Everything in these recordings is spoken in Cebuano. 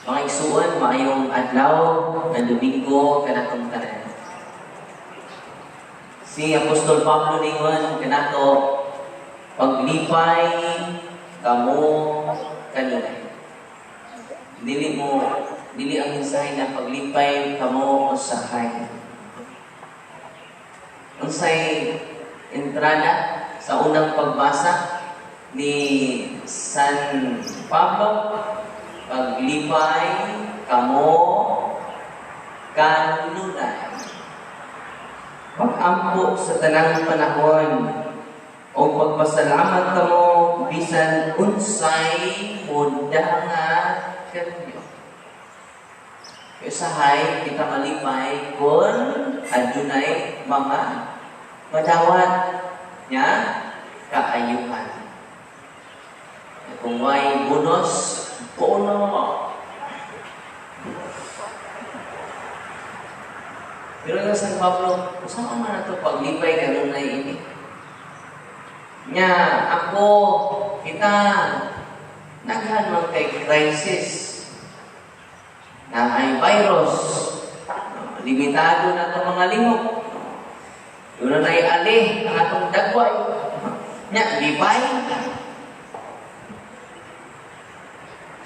Mga igsuon, maayong adlaw ng Domingo kanatong tanan. Si Apostol Pablo ningon kanato, "Paglipay kamo kanunay." Dili mo dili ang mensahe na paglipay kamo usahay. Unsay entrada sa unang pagbasa ni San Pablo? "Paglipay kamo kanunay. Pag-ampo sa tanang panahon o pagpasalamat kamo bisan unsay modangat kanyo." Usahay kita malipay kung adunay mga madawat nya kaayuhan. Kung may bonus, bono. Pero yung San Pablo, saan man na ito paglipay kanunay ini? Nya, ako, kita, naghan man kay crisis na ay virus. Limitado na itong mga limok. Doon na ay ali ang atong dagway. Nya, lipay.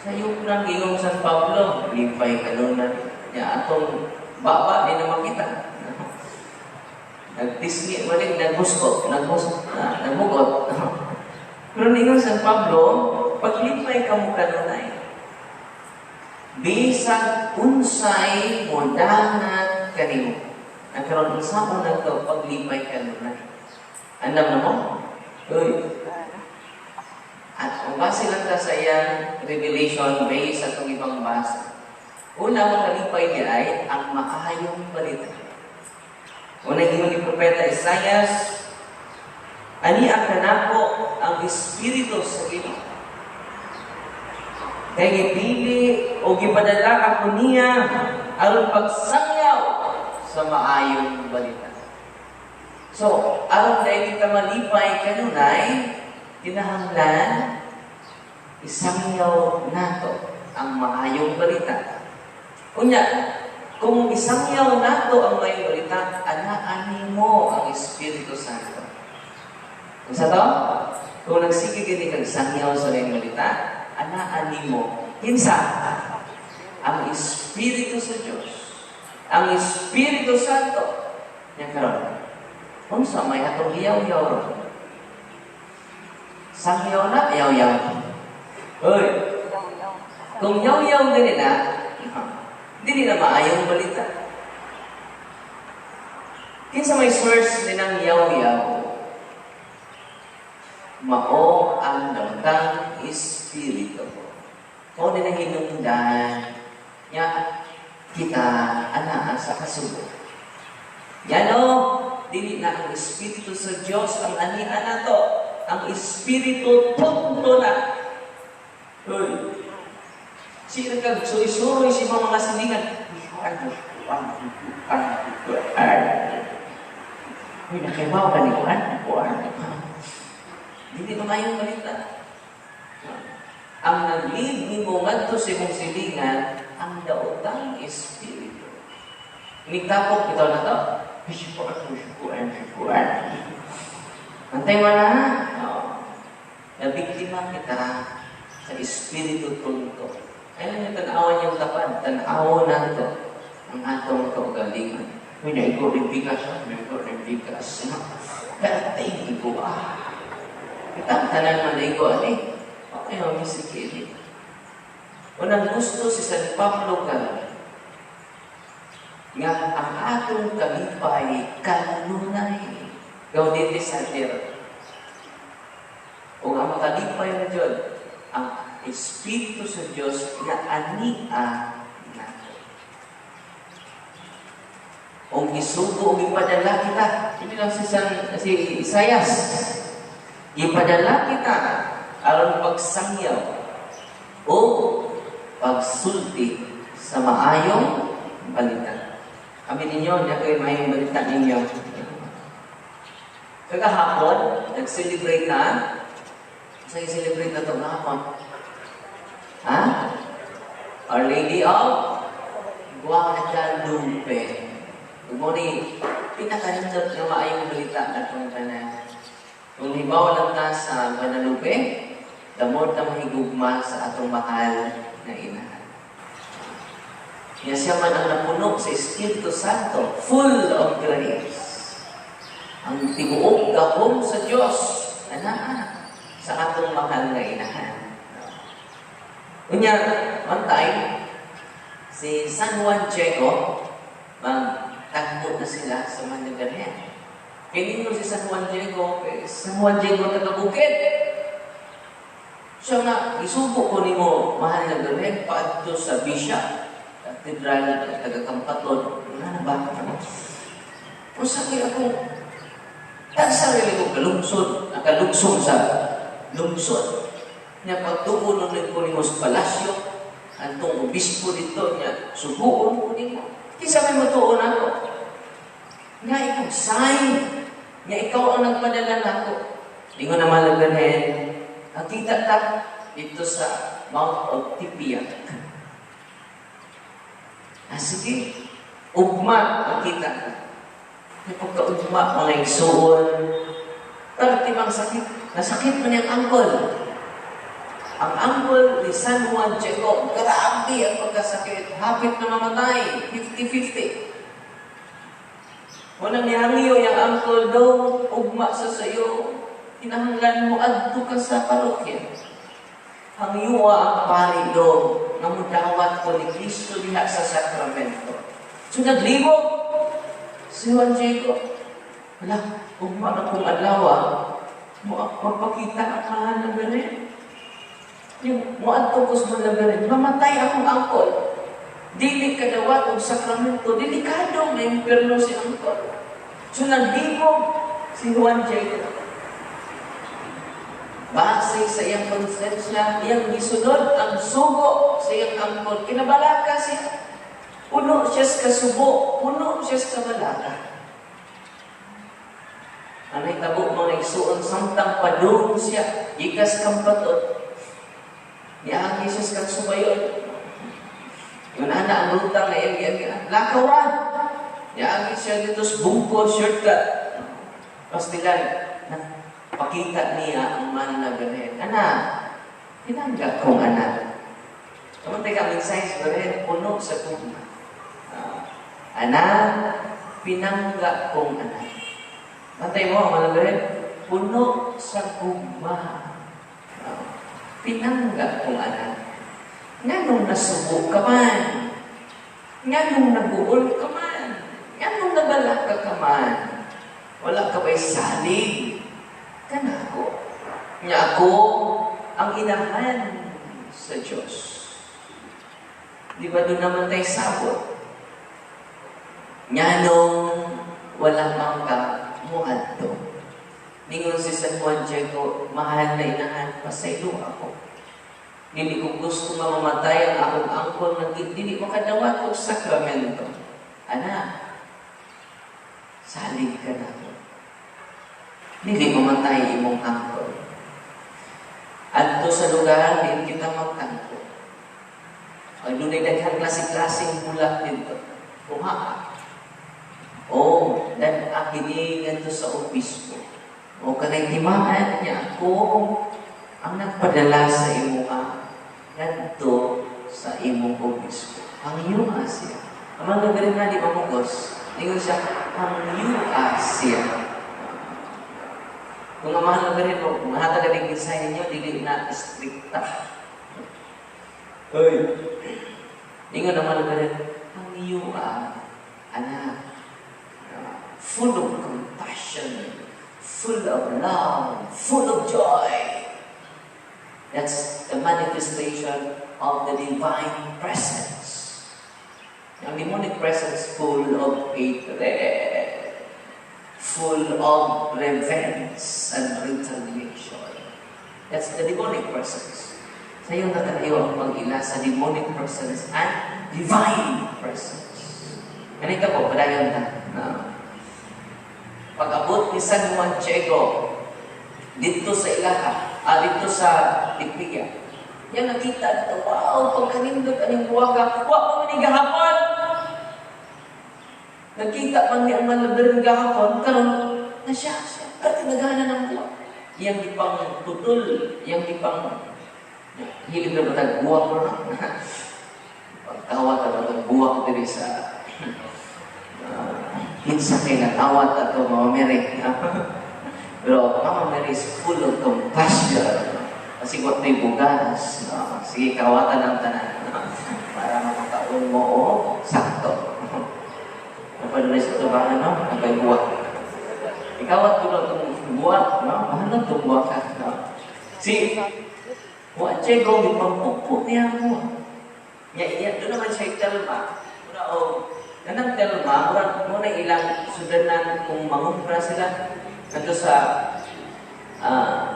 Sayop lang gingong San Pablo, lipay kanunay. Nya, atong baba, di na makita. Nagtisli, wala, nagbusko, nagbusko, nagbugot. Pero ningon San Pablo, "Paglipay kamo kanunay. Bisag unsay modangat kanimo." Ang karon, unsa mo to paglipay kanunay? Andam na mo? Uy. At kung base lang ta sa iyang revelation based sa itong ibang basa. Una, makalipay di ay ang maayong balita. Unang ingon ni Propeta Isaias, "Ani ang kanako ang Espiritu sa Ginoo. Kay gipili o gipadala ako niya aron pagsangyaw sa maayong balita." So, aron dahil kita malipay kanunay, kinahanglan isangyaw nato ang maayong balita. Unya, kung isangyaw nato ang maayong balita, anaan nimo ang Espiritu Santo. Unsa to? Kung nagsige gini kag sangyaw sa maayong balita, anaan nimo. Kinsa? Ang Espiritu sa Dios. Ang Espiritu Santo. Nya karon, unsa may atong giyaw-yaw ron? Sangyaw na, yaw-yaw. Hoy, kung yaw-yaw gani na, dili na maayong balita. Kinsa may source ni ng yaw-yaw? Mao ang daotang espiritu. Mao din ang hinungdan nya kita anaa sa kasubo. Yano, dili na ang Espiritu sa Dios ang anian nato. Ang Espiritu tonto na. Hoy. Sino kag suy-suroy si mga silingan? Uy, nakibaw ka ni Juan? Juan. Hindi na maayong balita. Ang nag-lead nimo ngadto sa imong silingan, ang daotang espiritu. Nigtapok bitaw na to. Antay mo na. Oo. Nabiktima kita sa espiritu tonto. Kailan niyo tanawan yung tapad? Tanawan nato ang atong kaugalingon. Uy, naigo rin bigas, ha? Naigo rin bigas. Perting igo, ah. Kita tanan man naigo, ani. Okay, oh, misikili. Unang gusto si San Pablo karon nga ang atong kalipay kanunay. Gaudete Sacer. O ang makalipay na Diyos, ang Espiritu sa Diyos nga ania nato. O gisugo o gipadala kita. Hindi lang si Isayas. Gipadala kita aron pagsangyaw o pagsulti sa maayong balita. Kami ninyo, niya kayo maayong balita ninyo. Kagahapon, nag-celebrate na. Sa celebrate na ito kahapon? Ha? Our Lady of Guadalupe. Ug mao ni pinakanindot nga maayong balita natong tanan. Kung hibaw lang ta sa Guadalupe, the more ta mahigugma sa atong mahal na inahan. Nga siya man ang napuno sa Espiritu Santo, full of grace. Ang tibuok gahom sa Dios anaa sa atong mahal nga inahan. Unya, one time, si San Juan Diego, magtagbo na sila sa Mandagarhen. Kaya ninyo si San Juan Diego, kay San Juan Diego taga-bukid. Siya nga, isugo ko nimo, mahal na Birhen, paadto sa Bishop, Cathedral, taga-Kampaton. Nga na ba? Unsa kay ako, tag sarili ko kalungsod, nakalugsong sa lungsod. Nya pagtuon nun ko nimo sa palasyo, antong obispo dito niya, suguon ko nimo. Kinsa may motuon ako? Nga ikaw sign, nga ikaw ang nagpadala nako. Ingon naman lang Birhen, nakita ta dito sa Mount of Tepeyac. Ah, sige, ugma makita ka. May pagkaugma, mga igsuon, perti mang sakit. Nasakit man yung uncle. Ang uncle ni San Juan Diego, grabe ang pagkasakit. Hapit na mamatay, 50-50. Unang nihangyo yung uncle daw, ugma sa sayo, kinahanglan mo adto ka sa parokya. Hangyoa ang pari do, nga mudawat ko ni Kristo diha sa sakramento. So naglibog si Juan Diego. Wala, ugma na kong adlaw, mo magpakita ang mahal na Birhen. Yung moadto ko sa mahal na Birhen, mamatay akong uncle. Dili kadawat og sakramento, delikado nga impierno si uncle. So naglibog si Juan Diego. Base sa iyang konsensya, iyang gisunod ang sugo sa iyang uncle. Kinabalaka siya. Puno siya sa kasubo, puno siya sa kabalaka. Ang nahitabo, mga igsuon, samtang padung siya, gikas Kampaton. Niagi siya sa kagsubayon. Yun ana ang ruta nga iyang giagian. Lakaw ra. Niagi siya dito sa bungkod, shortcut. Pastilan, napakita niya ang mahal na Birhen. Anak, tinanggap kong anak. Kamantay ka, mensahe sa Birhen, puno sa gugma. Ah, anak, pinangga kong anak. Bantay mo, ang mahal na Birhen, puno sa gugma. Ah, pinangga kong anak. Nganong nasubo ka man? Nganong naguol ka man? Nganong nabalaka ka man? Wala ka ba'y salig? Kanako. Nya ako ang inahan sa Diyos. Di ba doon naman tayo sabot? Nganong wala man ka muadto. Ningon si San Juan Diego, "Mahal na inahan, pasaylo ako. Dili ko gusto nga mamatay ang akong uncle nga dili makadawat og sakramento. Anak, salig ka nako. Dili mamatay imong uncle. Adto sa lugar din kita magtangko. Ay, dunay daghang klase-klaseng bulak dito. Kuha ka. O, dan kini ngadto sa obispo. O kanay timaan niya ako ang nagpadala sa imuha ngadto sa imong obispo." Hangyoa siya. Ang mga galing nga di mamugos. Ingon siya, hangyoa siya. Kung ang mahal na rin mo, mahatag ka din mensahe ninyo, dili na strikta. Hoy! Ingon naman na rin, hangyoa, anak, full of compassion, full of love, full of joy. That's the manifestation of the divine presence. Ang demonic presence, full of hatred, full of revenge and retaliation. That's the demonic presence. Sa iyong nakatayo ang mag-ila sa demonic presence and divine presence. Ganito po, padayon ta. Na, pag-abot ni San Juan Diego dito sa Ilaha, dito sa Tepeyac, Yan nakita dito, wow, pagkanindot aning buwaga, wa pa man ni gahapon. Nakita man ni ang mga Birhen gahapon, karon na siya siya, kasi nagana ng buwak. Iyang gipang tutol, iyang gipang hilig na batag buwak ro, no? Pagkawat na batag buwak diri sa kinsa kay nakawat ato, Mama Mary. Pero Mama Mary is full of compassion. Kasi what may bugas, no? Sige, kawatan ang tanan, no? Para makakaon mo o sakto. Napadulay sa tubangan, no? Nagay buwak. Ikawat ko na itong buwak, no? Mahal na itong buwak, ha? No? Si Juan Diego, gipangpukpok niya ang buwak. Nya, iya, doon naman siya telma. Mura o, kanang telma, mura, muna ilang sudanan kung mangumpra sila. Nandito sa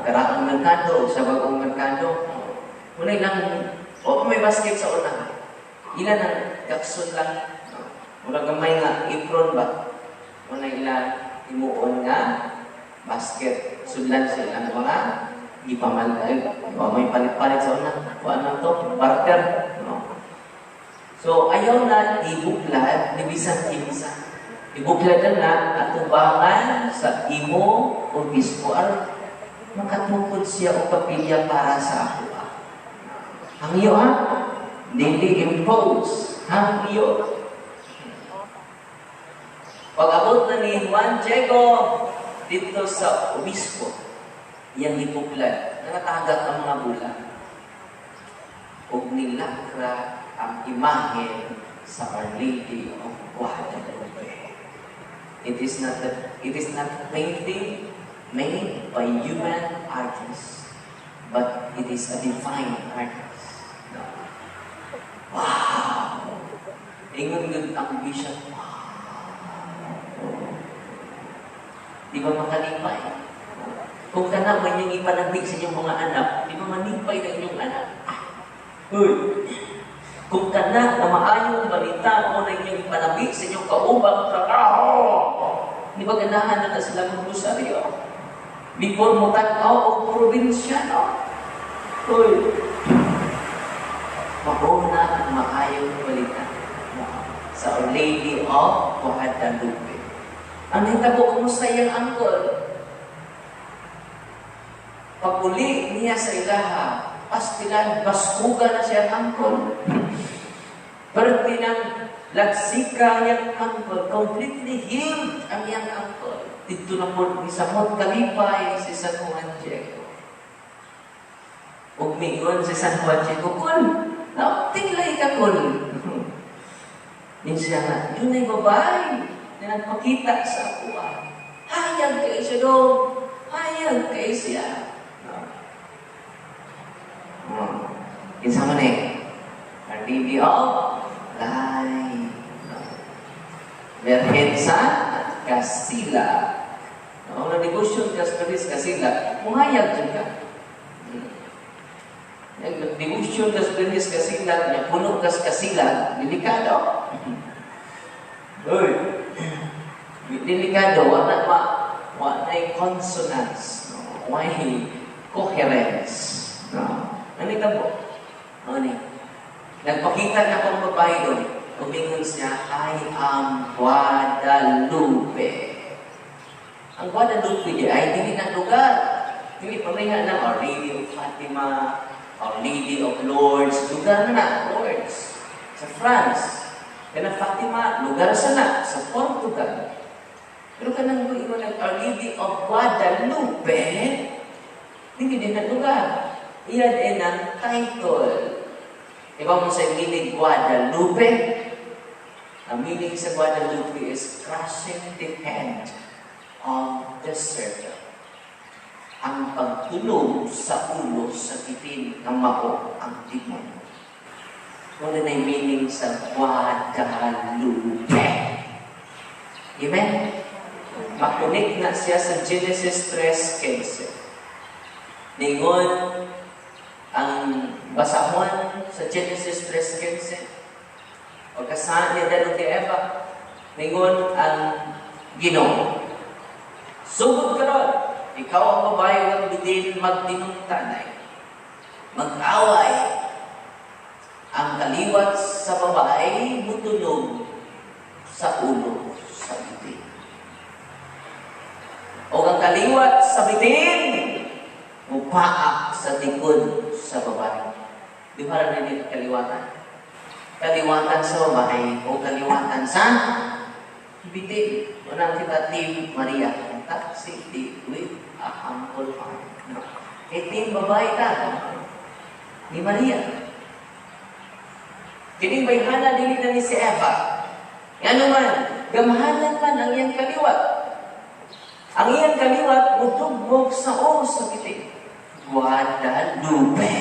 karaang merkado, sa bagong merkado. Muna ilang, o may basket sa una. Ilan ang gakson lang. Mura gamay nga apron ba? Muna ilang himuon nga basket. Sudlan sa ilang mga gipamal ay o may palit-palit sa una. Wa na to, barter. No? So ayaw na ibuklad ni bisan kinsa. Ibuklad na na atubangan sa imo obispo aron makatukod siya og kapilya para sa ako. Ang iyo ha, dili impose, ang iyo. Pag-abot na ni Juan Diego dito sa obispo, iyang gipuklad, nangatagak ang mga bula. Ug nilakra ang imahen sa Our Lady of Guadalupe. It is not painting made by human artists, but it is a divine artist. No? Wow! Ingon gud ang bishop, wow! Di ba makalipay? Kung kana man yung ipanabik sa inyong mga anak, di ba manipay na inyong anak? Ah, uy! Kung kana na maayong balita mo na inyong ipanabik sa inyong kaubang trabaho, di ba ganahan na sila magrosaryo? Before mo tan-aw og probinsyano. Uy! Mauna ang maayong balita sa Our Lady of Guadalupe. Ang nahitabo, kumusta iyang uncle? Pag-uli niya sa ilaha, pastilan, baskuga na siya ang uncle. Perti ng lagsika niyang uncle, completely healed ang iyang uncle. Dito na po, nisamot kalipay si San Juan Diego. Ug miingon si San Juan Diego, "Kul, natinglay ka, kul." Minsan nga, yun ay babae na nagpakita sa ako. Hayag kay siya do. Hayag kay siya. Kinsa man eh? Our Lady of Light. Birhen sa Kasila. No, na negosyo ka sa Kasila, muhayag jud ka. Nag-devotion ka sa Kasila, nya puno ka sa Kasila, delikado. Uy. Delikado, wa na ma wa na consonance, no? Why coherence. No? Ano ito? Ano ni? Nagpakita na akong babae doon. Umingon siya, "I am Guadalupe." Ang Guadalupe di ay dili na lugar. Dili pareha ng Our Lady of Fatima, Our Lady of Lourdes. Lugar na na, Lourdes. Sa France. Kanang Fatima, lugar sa na, sa Portugal. Pero kanang ingon ng Our Lady of Guadalupe, hindi din na lugar. Iyan din ang title. Iba mo sa meaning Guadalupe? Ang meaning sa Guadalupe is crushing the head of the serpent. Ang pagtulog sa ulo sa titin ng mao ang demonyo. Wala na yung meaning sa Guadalupe. Amen? Makunik na siya sa Genesis 3:15. Ningon ang basahon sa Genesis 3:15. Pagkasaan ni Adan kay Eva, ningon ang Ginoo, "Sugod karon, ikaw ang babae ang bidin magtinungtanay." Mag-away. Ang kaliwat sa babae mutunog sa ulo sa bitin. O ang kaliwat sa bitin mupaak sa likod sa babae. Di ba rin dito kaliwatan? Kaliwatan sa babae o kaliwatan sa bitin. Unang kita, Team Maria. City with a humble heart. No? Eh, team babae ta. Ni Maria. Kining bayhana, dili na ni si Eva. Ngano man, gamhanan man ang iyang kaliwat. Ang iyang kaliwat mutugmok sa ulo sa bitin. Guadalupe.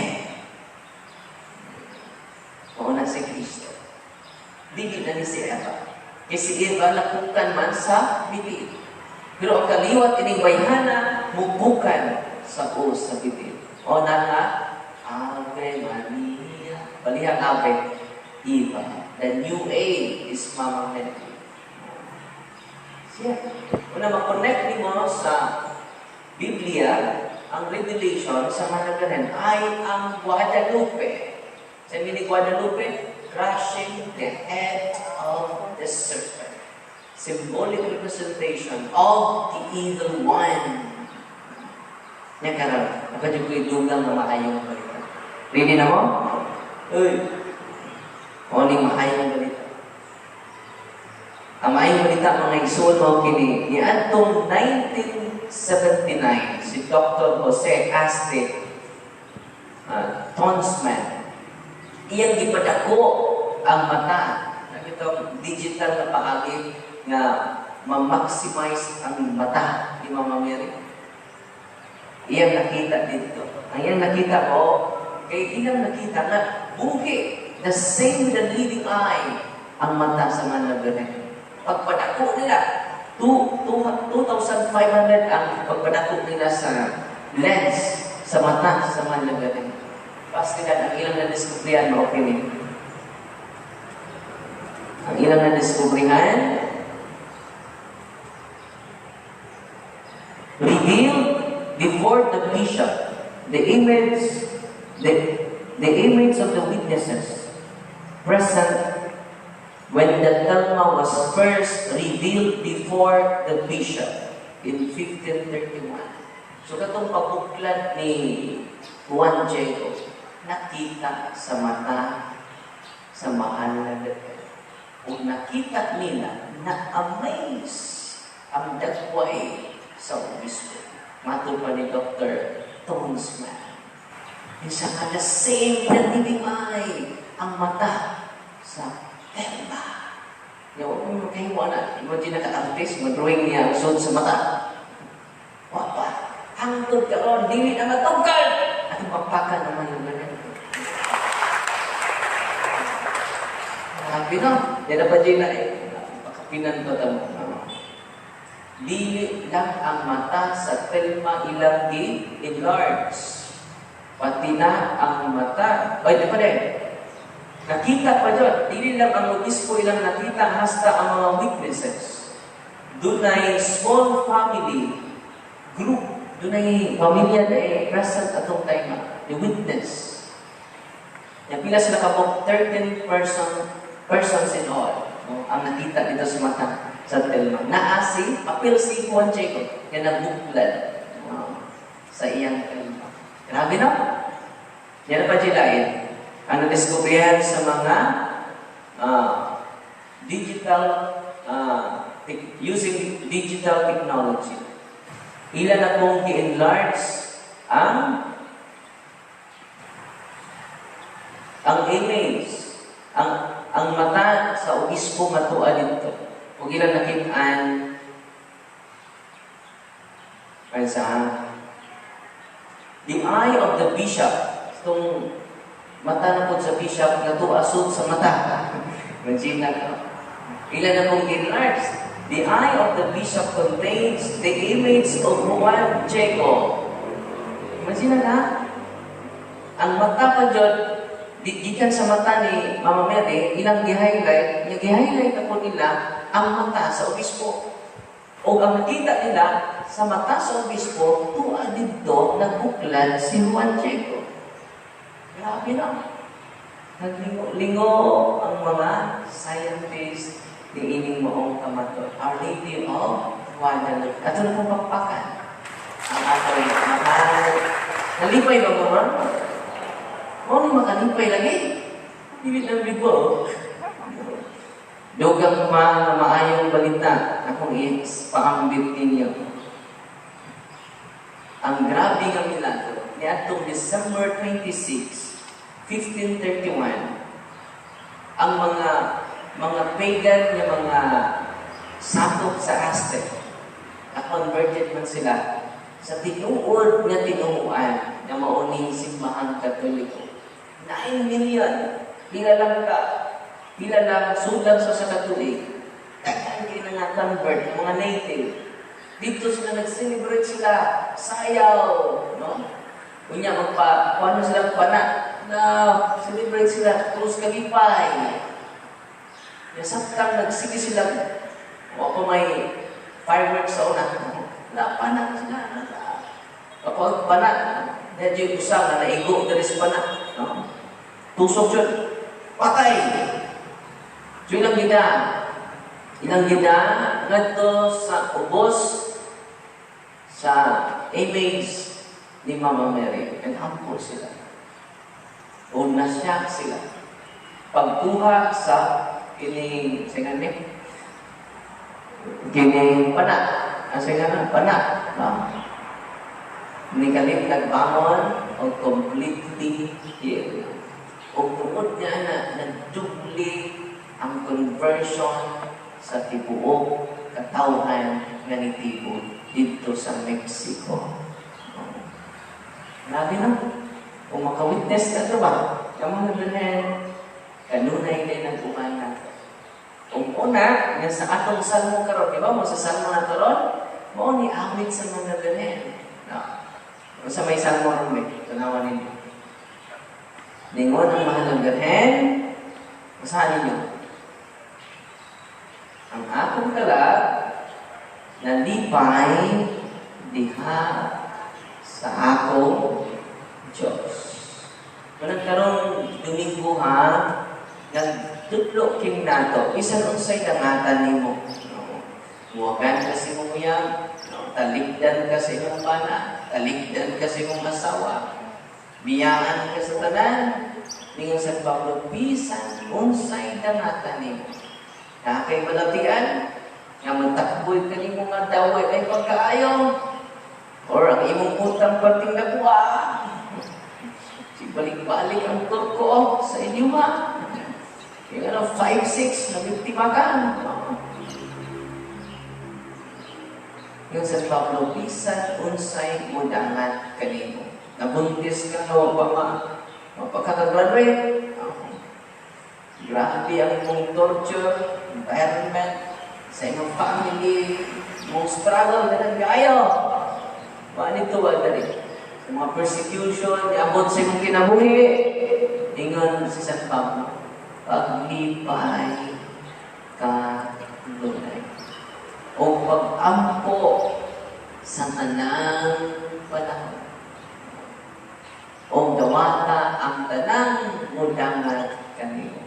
Mao na si Kristo. Dili na ni si Eva. Kay si Eva lakukan man sa bitin. Pero ang kaliwat ining bayhana mupukan sa ulo sa bitin. O na nga, Ave Maria. Balihang Ave, Eva. The new A is Mama Mary. Siya. Una, ma-connect nimo sa Biblia ang revelation sa Managaran ay ang Guadalupe. Sa mini Guadalupe, crushing the head of the serpent. Symbolic representation of the evil one. Nya karon, ako jud ko'y dugang nga maayong balita. Ready na mo? Uy. O ning maayong balita. Ang maayong balita, mga igsoon, mao kini: niadtong 1979, si Dr. Jose Aste Tonsman, iyang gipadako ang mata. Nakita digital na paagi nga ma-maximize ang mata ni Mama Mary. Iyang nakita dito. Ang iyang nakita ko, kay ilang nakita nga buhi, the same with the living eye, ang mata sa mga Birhen. Pagpadako nila, 2,500 ang pagpadako nila sa lens, sa mata sa mga Birhen. Pastilan ang ilang na-discovery mao kini. Ang ilang na-discoveryhan, revealed before the bishop the image of the witnesses present when the Tilma was first revealed before the bishop in 1531. So katong pabuklad ni Juan Diego, nakita sa mata sa Mahal na Birhen. Ug nakita nila, na-amaze ang dagway sa obispo. Matod pa ni Dr. Tonsman. Isa nga the same the living eye ang mata sa Tilma. Ya, wa mo makahimo na. Imagine na ka-artist, ma-drawing niya ang sud sa mata. Wa pa. Hangtod karon dili na matugkad. Atong papakan naman yung ganun. Grabe, no? Yan na pa na eh. Pakapinan ko tamo. Dili lang ang mata sa Tilma ilang gi-enlarge. Pati na ang mata. Ay, di pa din. Nakita pa dyan. Dili lang ang obispo ilang nakita, hasta ang mga witnesses. Dunay small family group. Dunay pamilya na eh, present atong time. The witness. Yang pila sila kabuk? 13 persons in all. No? Ang nakita dito sa mata sa Tilma. Naa si, apil si Juan Diego, nga nabuklad, no, sa iyang tilma. Grabe, no? Yan pa sila eh. Ang nadiskubrihan sa mga digital, using digital technology. Ila na pong gi-enlarge ang image, ang mata sa obispo matua dito. Ug ilang nakit-an ay sa the eye of the bishop, itong mata na po sa bishop nga tuasod sa mata. Imagine na, no? Ila na pong enlarge. The eye of the bishop contains the image of Juan Diego. Imagine na, ang mata pa jud, gikan sa mata ni Mama Mary, ilang gi-highlight, niya gi-highlight ako nila ang mata sa obispo. O ang nakita nila sa mata sa obispo, tuwa didto nagbuklad si Juan Diego. Grabe na. Naglingo-lingo ang mga scientists ni ining maong kamaton. Our Lady of Guadalupe. Ato na pong pakpakan ang atong mahal. Nalipay ba mo, ma'am? Mao ni makalipay lagi. Hindi lang bibo. Dugang pa nga maayong balita akong ipaambit ninyo. Ang grabe nga milagro niadtong December 26, 1531, ang mga pagan nga mga sakop sa Aztec na converted man sila sa tinuod nga tinuoan nga mao ning Simbahang Katoliko. 9 million. Pila lang sulang sa katuig. Daghan kay na nga convert ng mga native. Dito sila nag-celebrate sila, sayaw, no? Unya magpa kuano sila pana na celebrate sila, krus kalipay. Ya samtang nagsige sila, wa pa may fireworks sa una. Na pana sila. Kapag pana, medyo usa nga naigo diri sa pana, no? Tusok jud. Patay. So ilang gida ngadto sa ubos sa image ni Mama Mary. Naghampo sila. O nasyak sila. Pagkuha sa kining sa nga ni kining pana. Asa nga na pana. No? Nikalit nagbangon o completely healed. O tungod niya na nagdubli ang conversion sa tibuok katawhan nga nitibo dito sa Mexico. Grabe na. Kung maka-witness ka ito ba, kamo na bilhin, kanunay din ang umana. Kung una, nga sa atong salmo karon, di ba? Mo sa salmo na ron, mao ni awit sa mga birhen. No. Sa may salmo ron, may tanawan ninyo. Ningon ang Mahal ng Birhen, basahan ninyo. "Ang akong kalag, nalipay diha sa akong Diyos." Kung nagkarong Domingo ha, nagtutlo king nato, bisan unsay dangatan nimo. No? Muwagan ka sa imong uyab, no? Talikdan ka sa imong bana, talikdan ka sa imong asawa, biyaan ka sa tanan, ningon San Pablo, bisan unsay dangatan nimo. Na kay balatian, nga magtakboy ka nimo nga daway ay pagkaayo, or ang imong utang perting nakuha, si balik-balik ang turko sa inyo ha. Yung ano, 5-6, na biktima ka. No? Yung San Pablo, bisan unsay mudangat kanimo. Nabuntis ka nga wa pa ma mapagkakagraduate. Oh. Grabe ang imong torture, environment, sa imong family, imong struggle, ganun kaayo. Wa nito ba dali? Sa mga persecution, iabot sa imong kinabuhi. Ingon si San Pablo, paglipay ka lunay. O pag-ampo sa tanang panahon. O dawata ang tanang mudangat kanimo.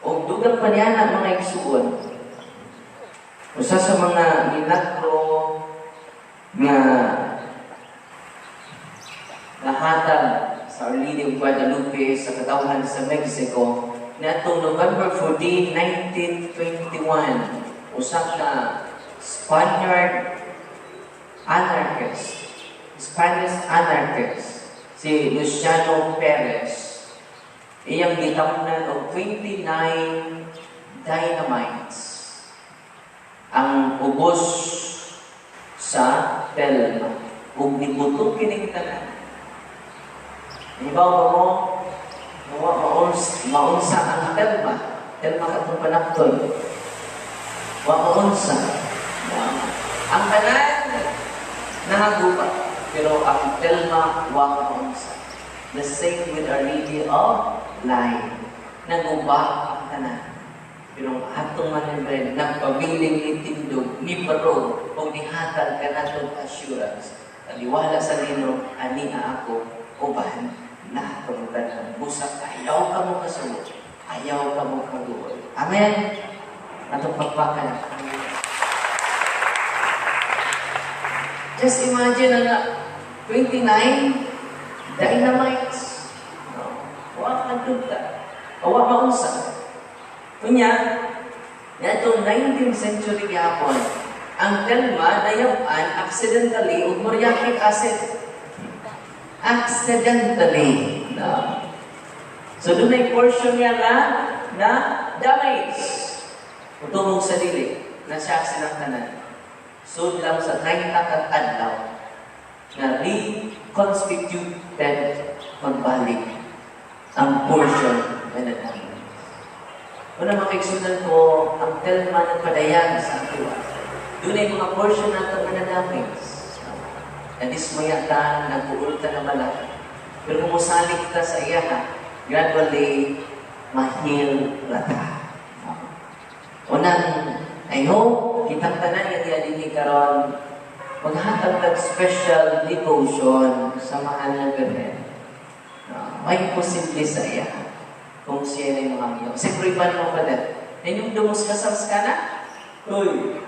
O dugang pa niya na mga igsuon. Usa sa mga milagro nga nahatag sa Our Lady of Guadalupe sa katawhan sa Mexico niadtong November 14, 1921, usa ka Spaniard anarchist, Spanish anarchist, si Luciano Perez, iyang gitamnan og 29 dynamites ang ubos sa Telma ug nibuto kining tanan. Ibaw ba mo wa maunsa ang Telma? Telma katong panapton. Wa maunsa. Ang tanan nangaguba, pero ang Telma wa maunsa. The same with Our Lady of Light. Naguba ang tanan. Pero ang atong manibren, nagpabiling ni tindog, ni barog, o nihatag kanatong assurance. Taliwala sa Ginoo, ania ako uban Na tanan. Busa ayaw ka mo kasubo. Ayaw ka mo kaguol. Amen. Atong pagpakan. Just imagine na 29 dynamites. No. Wa kadugta. Wa maunsa. Kunya, ngadtong 19th century gihapon, ang Telma nayab-an accidentally og muriatic acid. Accidentally. No. So dunay portion niya nga na damage. Utumong sa dili na siya silang tanan. Sud lang sa 30 ka adlaw na reconstituted pagbalik ang portion na nadamage. Una, mga kaigsunan ko, ang Telma ng padayag sa atuwa. Dunay mga portion nato nga na-damage. Nadismaya ta, nag-uul ta na malaki. Pero kung musalig ta sa iya, gradually, ma-heal ra ta. Unang, I hope, kitang tanan nga diya dinhi karon, maghatag tag special devotion sa Mahal na Birhen. May imposible sa iya kung siya na yung mga. Siyempre, iba mo pa din. Inyong dumus ka sa kana? Uy,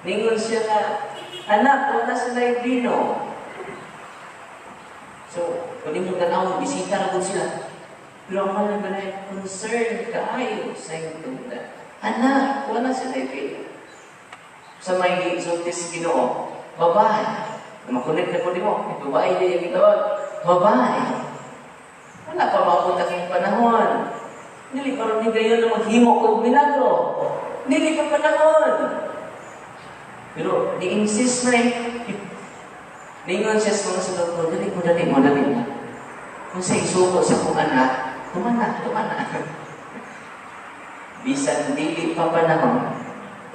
ningon siya nga, "Anak, wala sila bino." So, kung mo tanaw, bisita na po sila. Pero ang Mahal na Birhen, concerned kaayo sa iyong tungda. "Anak, wala sila bino." Sa may sultis Ginoo, babae. Makulit na ko di mo. Babae di yung gitawag. Babae. Wala pa mapunta kayong panahon. Dili pa rin ni gayon na maghimo og milagro. Dili pa panahon. Pero ni-insist na eh. Ningon siya sa mga sulod ko, "Dali mo, dali mo, dali mo. Kung sa isuko sa kong anak, tumana, tumana." Bisan dili pa panahon,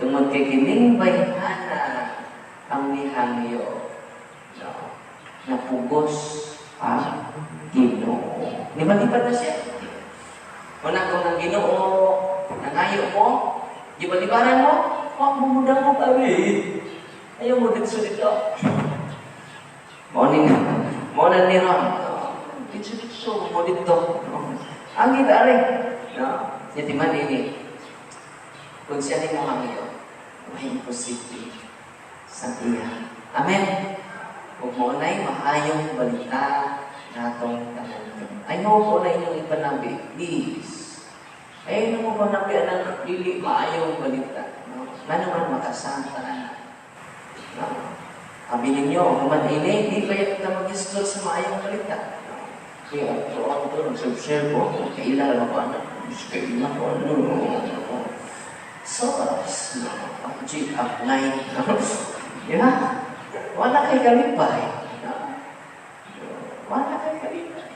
tungod kay kining bayhana ang mihangyo. No, napugos ang Ginoo. Di ba na siya? Una, kung ang Ginoo nangayo mo, di ba libaran mo? Huwag mo muna mo kami. Ayaw mo dito dito. Mao ni mao na ni Ron. Dito dito mo dito. Ang gita rin. No? Yati man ini. Kung siya ni mo hangyo, may imposible sa iya. Amen. Ug mao na'y maayong balita natong tanan. I hope na inyong ipanabi. Please. Ay mo panabi ang dili maayong balita. No? Nga naman makasanta na. No? Abi ninyo, human ini, di ba ta mag-disclose sa maayong balita? No? Kaya ito ang ito, nag-share ko, kaila na ko, ano, kaila ko, ano, so, no, ang G upline, yeah, wala kay kalipay. No? Wala kay kalipay.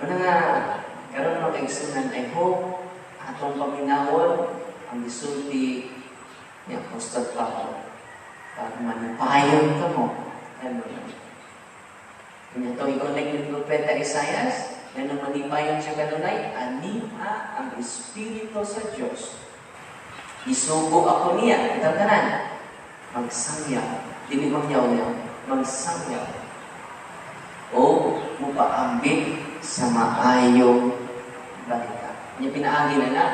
Ano nga, karon, mga kaigsunan, I hope atong paminawon ang gisulti ni Apostol Pablo. Pag manipayon ka mo, ano na. Kanya itong i-connect ni Propeta Isaias, na nung manipayon siya kanunay, aniha ang Espiritu sa Diyos. Isugo ako niya, kitang tanan, magsangyaw, dili mangyaw-yaw, magsangyaw. O mupaambit sa maayong balita. Nya pinaagi na na,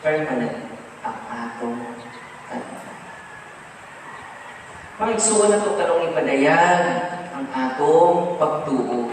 permanent ang atong kalipay. Mga igsuon na ito karong ipadayag ang atong pagtuo.